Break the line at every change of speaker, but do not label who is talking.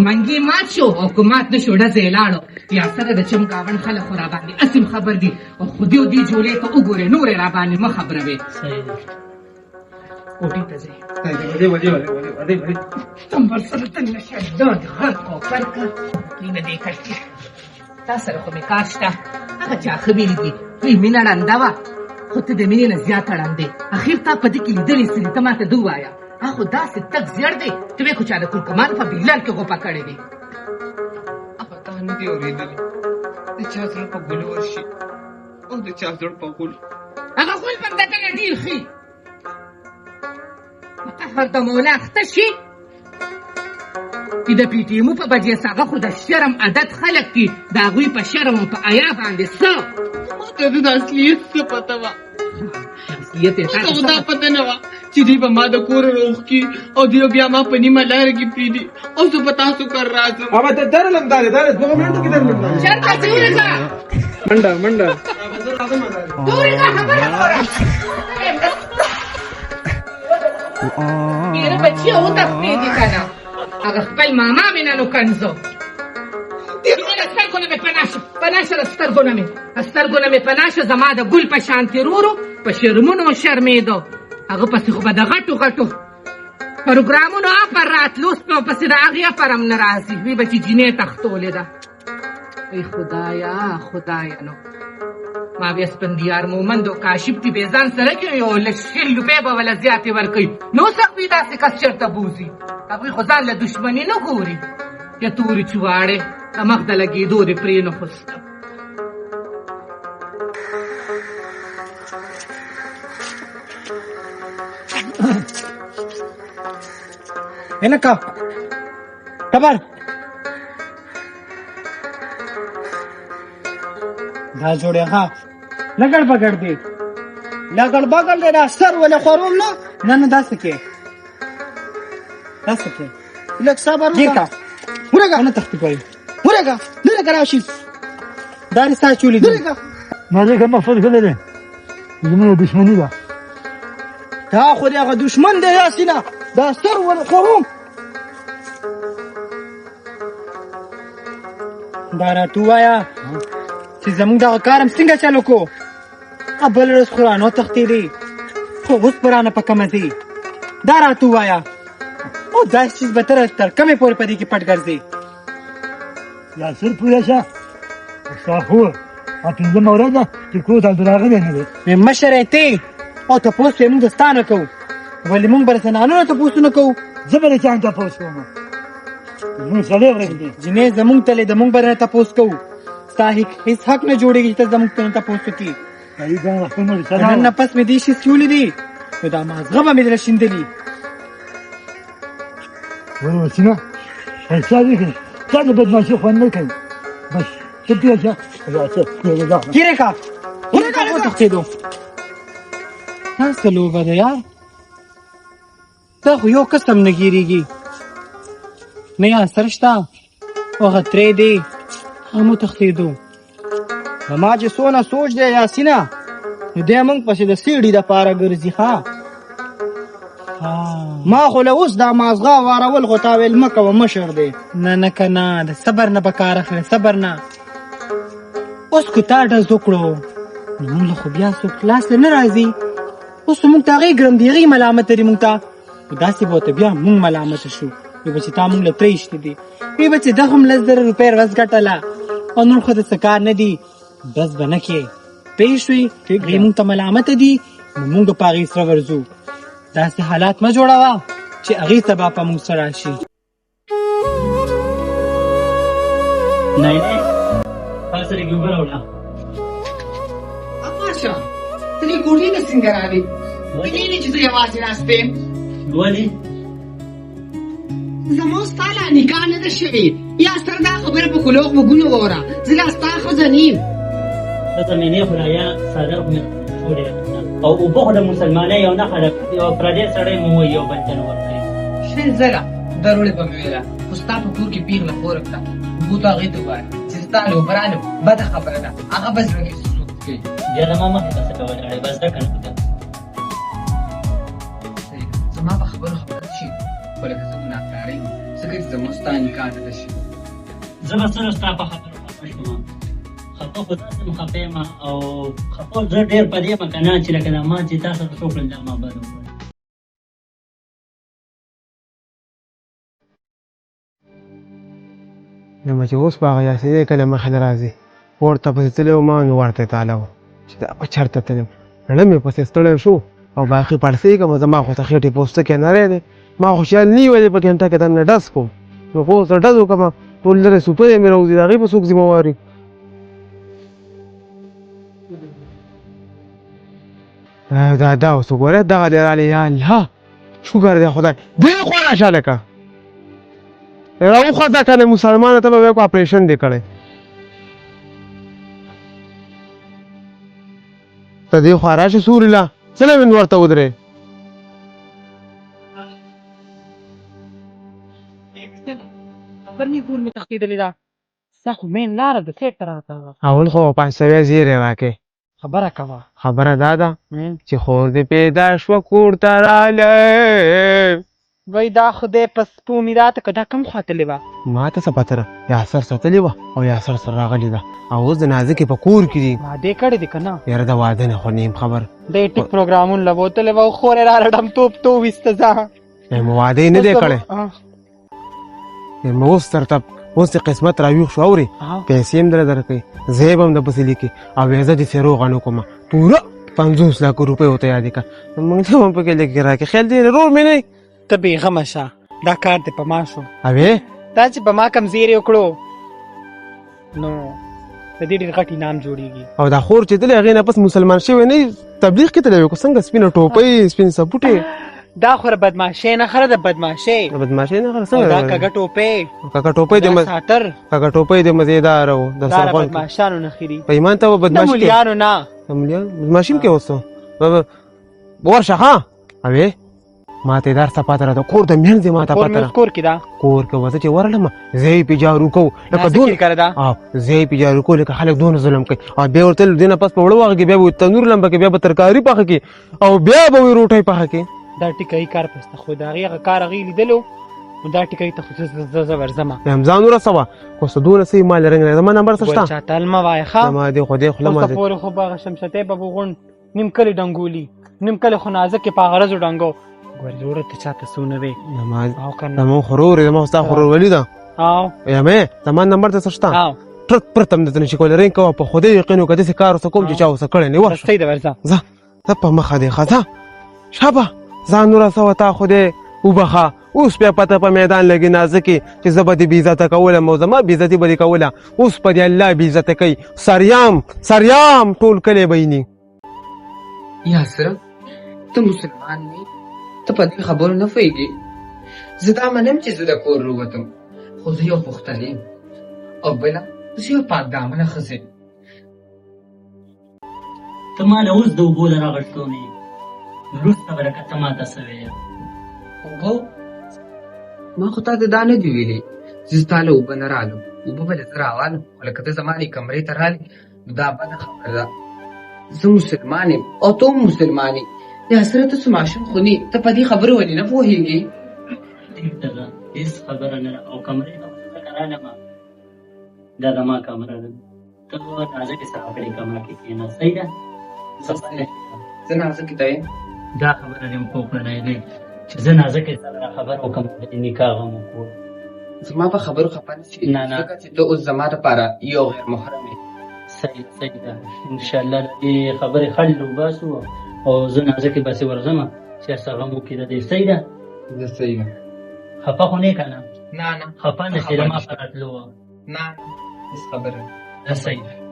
منګی مات شو او که مات نه شو ډزې یې لاړو. یا سره د چم ګاونډ خلک خو راباندې هسې هم خبر دي، او خو دې دې جولې ته وګورې، نور یې راباندې مه خبروې.
صحیح دی.
کوټې ته ځئ.
ودې ودې ودې ودې ودې ودې.
تم ورسره تل نشه ځان غرق او پر کړه. کښېنه دې کټ کې، تا سره خو مې کار شته. هغه چا ښه ویلي دي، وایي مینه ړنده وه، خو ته د مینې نه زیاته ړندې. اخر تا په دې کې لیدلې څه دي؟ ته ماته ده ووایه. هغه خو داسې تک زیړ دی، ته وایې خو چا د کورکمان په بیلر کې غوپه کړې دی.
هغه تا نه دی اورېدلی، د چا زړه په ګل ورشي او د چا زړه په غول.
هغه غول به هم د ده نه ډېر ښي. په قهر د مولا اخته شي چې د پي ټي ایم په بجې هغه خو د شرم عادت خلک دي، د هغوی په شرم او په حیا باندې څه.
ما ته د اصلیت څه پته وه؟
اصلیت یې
ما ته خو دا پته نه وه چې دوی به ما د کوره راوښکي او دوی به بیا ما په نیمه لاره کې پرېږدي او زه به تاسو کره راځم.
ابا ته درلم دارې دارې دوه منټو کې درلم دارې.
چېرته ځې؟ ورکه
منډه منډه.
ورکه خبره کوره. میره بچیه وتښتېدې که نه؟ هغه خپل ماما مې نن وکنځو. له سترګو نه مې پناه شه، پناه شه له سترګو نه مې، له سترګو نه مې پناه شه. زما د ګل په شان ترورو په شرمونو شرمېدو. هغه پسې خو به د غټو غټو پروګرامونو اپر راتلو، اوس په پسې د هغې اپر هم نه راځي، وی به چې جینۍ تښتولې ده. ای خدایا خدایا. نو ما بیا سپندیار مومند او کاشف دي بې ځان سره کې یو لږ 20 روپۍ به وله زیاتې ورکوي. نو اوس هغوی داسې کس چېرته بوځي؟ هغوی خو ځان له دښمني نه ګوري. یا تورې چواړې د مخ د لګېدو دې پرې نه خوسته.
هلکه ټبر دا جوړې ښه لګړ بګړ دی، لګړ بګړ دی. دا سر ولې خوروم؟ نه نه نه، داسې کې داسې کې لږ صبر وکړه. ورګه نه تختی کوي، ورګه لرې که راشي. دا دې ستا چولې دي.
ما ځکه مقصد کړی دی، زموږ دښمني ده.
دا خو دې هغه دښمن دی یاسینه، دا سر ولې خوروم؟ دا راته ووایه چې زموږ دغه کار هم څنګه چلو کو؟ بله ورځ خو رانه وتښتېدې، خو اوس به رانه په کمه ځې. دا راته ووایه، او داسې چیز به تر کومې پورې په دې کې پټ ګرځې؟
یاسر پوه شه، ستا خور پنځمه ورځ ده چې کور ته راغلی نه دی.
مشر یې تی او تپوس یې موږ د ستا نه کوو، ولې موږ به د زنانو نه تپوسونه کوو؟
زه به د چا نه تپوس کوم؟ زموږ سړی ورک دی.
جینۍ زموږ تلې د موږ به نه تپوس کوو. ستا هېڅ حق نه جوړېږي چې ته زموږ نه تپوس وکړي. نن نه پس مې دې شي سیولي دي، نو دا مازغه به مې درله شیندلي.
وسینه پیسې دې کړې، تا د بدمعاشي خوند نه کوي. بس ته پوه شه.
کیرې کا ورکه وتښتېدو. دا څه لوبه ده یار؟ دا خو یو کس هم نه ګیریږي. نه یاسر شته او هغه ترې دی، هم وتښتېدو. زما چې څونه سوچ دی یاسینه، نو دی موږ پسې د سیړي دپاره ګرځي. ښه ما خو له اوس دا مازغه وارول، خو تا ویل مه کوه، مشر دی. نه نه که نه، د صبر نه به کار اخلې، صبر نه. اوس که تا ډز وکړو نو موږ له خو بیا څوک لاس ته نه راځي. اوس موږ ته هغې ګرم دي، هغې ملامت لري موږ ته. داسې به ورته بیا موږ ملامت شو، وی به چې تا موږ له ترې ایستي دي، وی به چې ده هم 10,000 روپۍ ورځ ګټله او نور خو د څه کار نه دي، بس به نه کې پوه شوې. هغې موږ ته ملامت دي، نو موږ به په هغې سره ورځو. داسې حالات مه جوړوه چې هغې سبا په موږ سره راشي.
نه نه، تاسو لږ اوبه راوړه.
اپاشه، ته دې کوټې ته څنګه راغلې؟ ته نه وینې چې زه یوازې ناست یم؟
ولې؟
زما ستا لا نکاح نه ده شوې. یا سر دا خبره په کلو غوږونو واوره، زه لا ستا ښځه نه یم.
ښځه مې نه، خو لا یا څادر خو مې ښولی او اوبه خو د مسلمانۍ یو نښه ده. یو پردی سړی مو وایي یو بل ته نه ورکوي.
20 ځله دروړې به مې ویله، خو ستا په کور کې پیغله خور کړه. اوبو ته هغې ته ووایه چې زه تا له اوبه رالم، بده خبره ده، هغه به زړه کې سوک کوي.
بیا زما مخې ته څه ته ولاړې؟ بس ده که نه ده؟
زما په خبرو خبر شي، خو لکه زه ګناهکاره یم، ځکه
زموږ ستا نکاح نه ده شوې.
زه به سره ستا په خبرو خفه شوم. خفه خو داسې هم خفه یم او خفه زه ډېر په دې یم که نه چې لکه دا ما چې تا سره څه وکړل دا ما بد وکړل.
نو چې اوس به هغه یاسینی کله مخې له راځي، کور ته پسې تللی وم نو ورته یې تاله وم چې دا په چېرته تللی وم. زړه مې پسې ستړی شو او باقي پړسېږم، زما خو څه خېټې پوستکی نری دی، ما خو شیان نه ویلې په ګنټه کې دننه ډز کوم، نو خو اوس ډز وکړم ټول لرې سوپرې مې راوځي، د هغې به څوک ذمه واري؟ دا اوس وګوره دغه دی راغلی، یا الله شکر دی خدای، دې خوا راشه لکه راوخوځه که نه مسلمانه ته به بیا اپریشن دې کړی. ته دې خوا راشه سوري له څه له مې ورته ودرې.
برني کور مې تښتېدلې ده، ستا خو مین لاره ده چېرته راته؟
اول خو پنځه زیری راکړې.
خبره کوه.
خبره دا ده چې خور دې پیدا شوه کور ته راغلی.
وای دا خدای په سپو مې راته که دا کوم خوا تللې وه؟
ما ته څه پته ده، یاسر سره تللې وه او یاسر سره راغلې ده او اوس د نازکې په کور کې دي.
واده یې کړی دی که نه؟
یاره د واده نه خو نه یم خبر.
د ټیک پروګرامونو له بوتلې وه او خور یې راله ډم توپ تو ویسته ځه.
واده یې نه دی کړی. اوس درته اوس دې قسمت راویښ شو، اورې پیسې هم دله درکوي، زه به هم درپسې لیکي او زه دې سې روغه نه کومه، پوره 50 لاکه روپۍ ورته یادې کړه، موږ ته هم پکې لږ راکړې. خیال دې رور مې نه.
ته بېغمه شه، دا کار دې په ما شو.
اوې
دا چې په ما کم زیری وکړو نو د دې ډېر غټ انعام جوړېږي.
او دا خور چې تللی هغې نه پس مسلمان شوی نه، تبلیغ کې تللی که څنګه، سپینه ټوپۍ سپین سپوټې.
دا خو د بدمعاشۍ نښه ده، د بدمعاشۍ.
د بدمعاشۍ نښه ده څنګه؟
دا کږه ټوپۍ،
کږه ټوپۍ د
ساتر،
کږه ټوپۍ د مزېداره و
د بدمعاشانو نښې دي.
په ایمان ته به بدمعاشي
د ملیانو نه،
د ملیانو بدمعاشي هم کوي اوس. ورشه ښه. اوې ما ته یې دا څه پته راته، کور د مینځ ما ته پته
ده، کور کې ده،
کور کې وه. زه چې ورغلم زه یې پې جارو کوو لکه دون، زه یې پې جارو کوو لکه خلک دونه ظلم کوي. او بیا ورته دې نه پس په وړه وخت کې بیا به تنور لمبه کې بیا به ترکاري پخه کړي او بیا به وي روټۍ پخه کړي.
دا ټیکایي کار پسته خو د هغې هغه کار هغې لیدلو نو دا ټیکایي ته خو زه ورځمه.
هم ځان ورسوه خو څه دونه څه ما له رنګ زما نمبر څه شته؟
چاته مه وایه ښه.
زما دې خو دې خوله ما
اوسه پورې خو به هغه شمشتۍ به غونډ نیم کلی ډنګولي، نیم کلی خو نازکې په هغه رزو ډنګو. ګورې وروره ته چاته څه ونه وې.
زما خو ورور دی، زما خو ستا خورورولي ده. یمې زما نمبر ته څه شته؟ پرت پرت هم درته نشي کولی، رنګ کوه په خدای یقین وکړه داسې کار ورسره کوم چې چا ورسره کړی نه. ورشه
صحیح ده، ورځه.
ځه ځه په مخه دې ښه، ځه شابه ځان ورسوه. تا خدای وبخښه. اوس بیا پته په میدان لګي نازکې چې زه به دې بېعزته کولم او زما بېعزتي به دې کوله، اوس په دې الله بېعزته کوي. سریام سریام ټول کلی به یې.
یاسره ته مسلمان نه، ته په دې خبرو نه پوهېږې. زه دا منم چې زه د کور ووتم، خو زه یو پښتنه یم او بله زه یو پاک دامنه ښځه یم.
ته ما له اوس د اوبو له راغښتو نه یې، وروسته به لکه ته ما ته څه ویې.
اوبه؟ ما خو تا ته دا نه دي ویلي چې زه تا له اوبه نه رالم، اوبه به له زه راوالم، خو لکه ته زما دې کمرې ته رالې نو دا بده خبره ده. زه مسلمان یم او ته هم مسلمان یې. یاسره ته څه ماشوم خو نه، ته په دې خبرو ولې نه پوهېږې؟
ټیک ده، هېڅ خبره نه ده. او کمرې ته خو زه ځکه رالم، دا زما کمره ده، ته نازکې سره په دې کمره کې کښېنه، صحیح ده؟
زه نازکې ته یم.
دا خبره دې هم ښه وکړه نایلې چې زه نازکې سره خبره وکړم د دې نکاح غم وکړو.
زما په خبرو خفه نه شې، ځکه چې ته اوس زما دپاره یو غیر محرم یې.
صحیح ده، صحیح ده. انشاءالله د دې خبرې حل وباسو او زه نازکې پسې ورځم چې هر څه غم وکړي د دې. صحیح ده؟
زه صحیح یم.
خفه خو نه یې که نه؟
نه نه،
خفه نه شې، له ما سره راتلو.
نه نه، هېڅ خبره
نه. صحیح ده.